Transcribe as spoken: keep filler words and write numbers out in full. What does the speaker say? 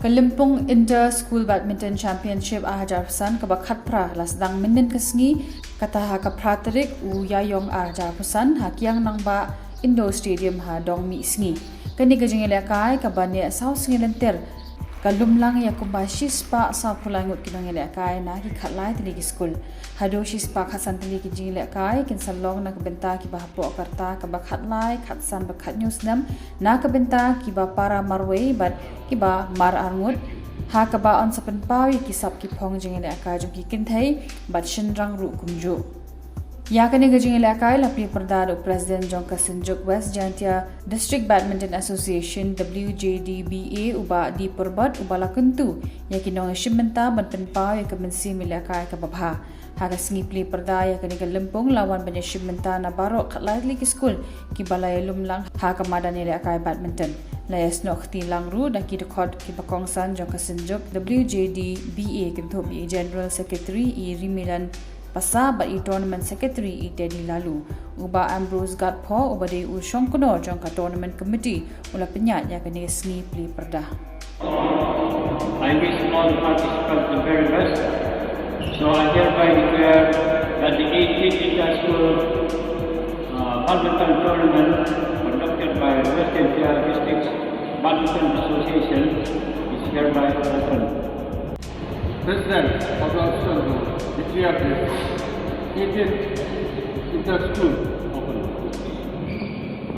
Ka Lympung Inter School Badminton Championship ar hajar arphew san kaba khatphra la sdang mynnin ka sngi, kata ha ka phra tarik u Ïaïong ar hajar arphew san ha Kiang Nangbah Indoor Stadium ha Dongmihsngi. Kane ka jingïalehkai kaba neh saw sngi lynter ka lumlang ïa kumba shispah sawphew lai ngut ki nongïalehkai na ki khatlai tylli ki skul. Haduh shispah khatsan tylli ki jingïalehkai kin sa long na ka bynta kiba hapoh ka rta kaba khatlai, khatsan bad khathynñiew snem, na ka bynta kiba para marwei bad kiba mar arngut, ha kaba yn sa pynpaw ïa ki sap ki phong jingïalehkai jong ki kynthei bad shynrang ruh kumjuh. Ïa kane ka jingïalehkai la plie pyrda da u President jong ka Synjuk West Jaiñtia District Badminton Association, W J D B A, u Bah D Purbot, uba la kyntu ïa ki nongïashim bynta ban pynpaw ïa ka mynsiem ïalehkai kaba bha. Ha ka sngi plie pyrda ïa kane ka lympung la wan ban ïashim bynta na baroh khatlai tylli ki skul kiba la ïalum lang ha ka madan ïalehkai badminton. La ïasnoh kti lang ruh da ki dkhot kiba kongsan jong ka Synjuk, W J D B A, kynthup ïa i General Secretary i Rimilan Passah bad i Tournament Secretary i Teddy Laloo. U Bah Ambrose Gatphoh, uba dei u shongknor jong ka Tournament Committee, u la pynïaid ïa kane ka sngi plie pyrda. I wish all the participants the very best. So I hereby declare that the eighteenth Inter-School, uh, Badminton Tournament conducted by West Jaiñtia District Badminton Association is hereby open. President of the Association, declare this eighteenth Inter-School